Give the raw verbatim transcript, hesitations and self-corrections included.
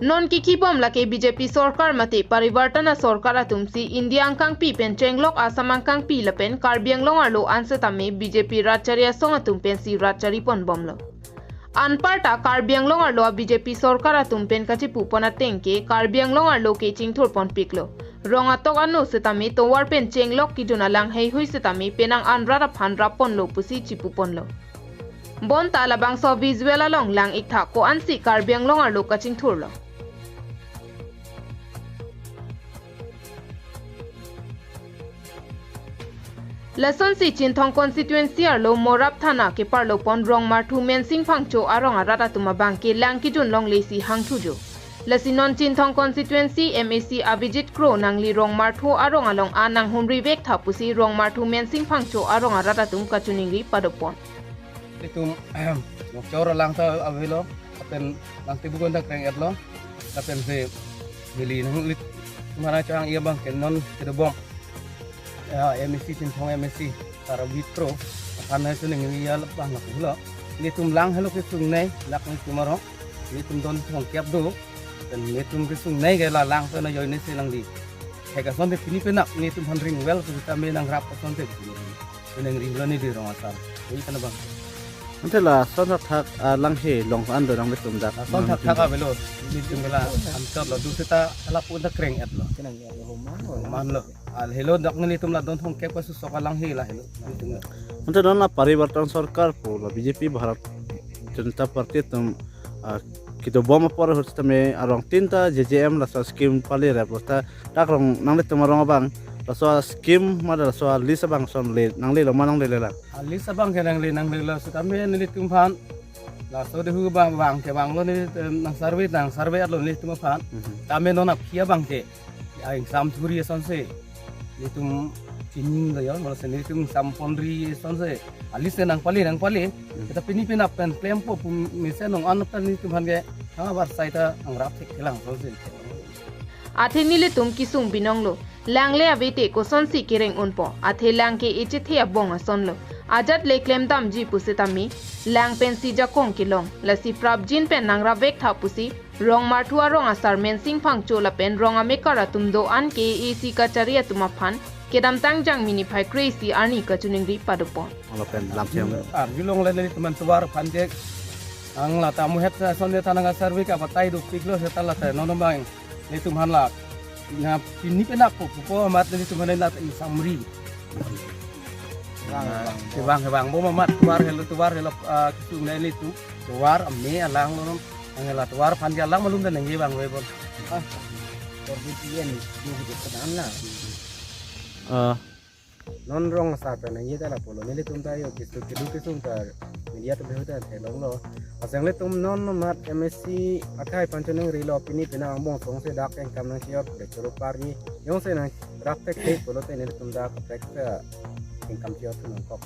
Non kikibom lake B J P sorkar mate Parivartan asorkar atum si India angkangpi pen chenglok Assam angkangpi lapen Karbi Anglong arlo an setame B J P rat chari asong atum pensi rat chari ponbomlo. Anparta Karbi Anglong arlo a B J P sorkar atum pen kachipupon ateng ke Karbi Anglong arlo ke chingthurponpiklo. Rong atok ano setame tovar pen chenglok kejun alang heihui setame penang an rat aphan rapponlo pusi chipuponlo. Bonta labangso visual along lang-iktha ko-ansi Karbi Anglong arlo kachingthurlo. Lasonsi Chinthong constituency arlo Morap thana keparlopon Rongmarthu Mensing Phangcho arong arat atum abang ke lang kejun longlesi hangthujo. Lasi non Chinthong constituency M A C Abhijit Kro nangli Rongmarthu arong along an nanghumri vektha pusi Rongmarthu Mensing Phangcho arong arat atum kachiningri padopon. Itum mokchor alang ta avelo, lapen lang tebukon ta kreng-etlo, lapen si neli nanglit mana chang ia bang ke non kedobom. Ya, M A C Chinthong M A C Sar Abhijit Kro aphan hai suning ia bang nak lo. Nelitum lang helo kesungnei, lak nelitum arong. Nelitum don thongkep do. Dan nelitum kesungnei ke la lang pen ajoine si nangli. Heka son de pini penak nelitum aphan ring well, kita me nangrap ason de pini. Penang ringlo neli rong asar. Ini kana bang. Ante lason thakthak, ah, langhe long an do nanglitum dak. Lason thakthak avelo. Nelitum la answer lo. Dusita ala pun ta kreng-etlo. Manlo. Al helo dak nelitum la don thongkep kasusok alanghe la helo. Ante non la Parivartan sorkar pu la B J P Bharat Janata Party atum, ah, kedobom apor ahut setame arong tin ta J J M laso scheme pali rep lo ta dak rong nanglitum arong abang laso scheme ma laso list abang son le nanglelo ma nanglele lang. A list abang ke nangle nanglelo setame nelitum aphan laso dehu bang bang ke bang lo neli, em, nang survey nang survey atlo nelitum aphan. Mhm. Tame non aphi abang ke. Ya, ingsam thuri asonsi. Nelitum chinilo ya, malah si nelitum ingsam ponri asonsi. A list nangpale nangpale. Hmm. Kita pini penak pen klempo pu mesen nong an pen nelitum aphan ke. Hang abar sai ta nangrap thek kelang asonsi. Athe nelitum kesung binonglo. Langle avete kosonsi kereng unpo. Athe lang ke echethe abong asonlo. Ajat le klemdamji pu setame. Lang pensi jakong kelong. Lasi prapjin pen nangrap vektha pusi. Rongmarthu arong asar Mensing Phangcho lapen rong amekar atum do-an K A A C kachari atum aphan kedamtang Jangmi niphai kre-isi arni kachiningri padopon. Lapen lamthe. Arjulongle nelitum an tovar aphan ke. Ang la ta muhet sa son de tanang asar vik apa tai duk piklo seta la ta nono bang. Nelitum aphan la. Na pini penak po po amat nelitum aphan la ingsamri. Bang, bang. Bang, bang. Bo mamat tovar helo, tovar helo, ah, kesungnei nelitum. Tovar ame alang lo. Ang la tovar aphan ke alang malum dan nangji bang we bon. Ah, korbi P N, du du kenan na. Ah. Non rong asar pen nangji ta lapulo. Nelitum ta yo kisu kedu kesung ta media atum behu ta thelonglo. Aseng nelitum non mat M A C akai panchaningri lo pini pina angbong song se dak ingkam nangchior de choro parni. Jongsi nangrap thek thek pulote nelitum dak kaprek ta ingkam chior tu nangkok.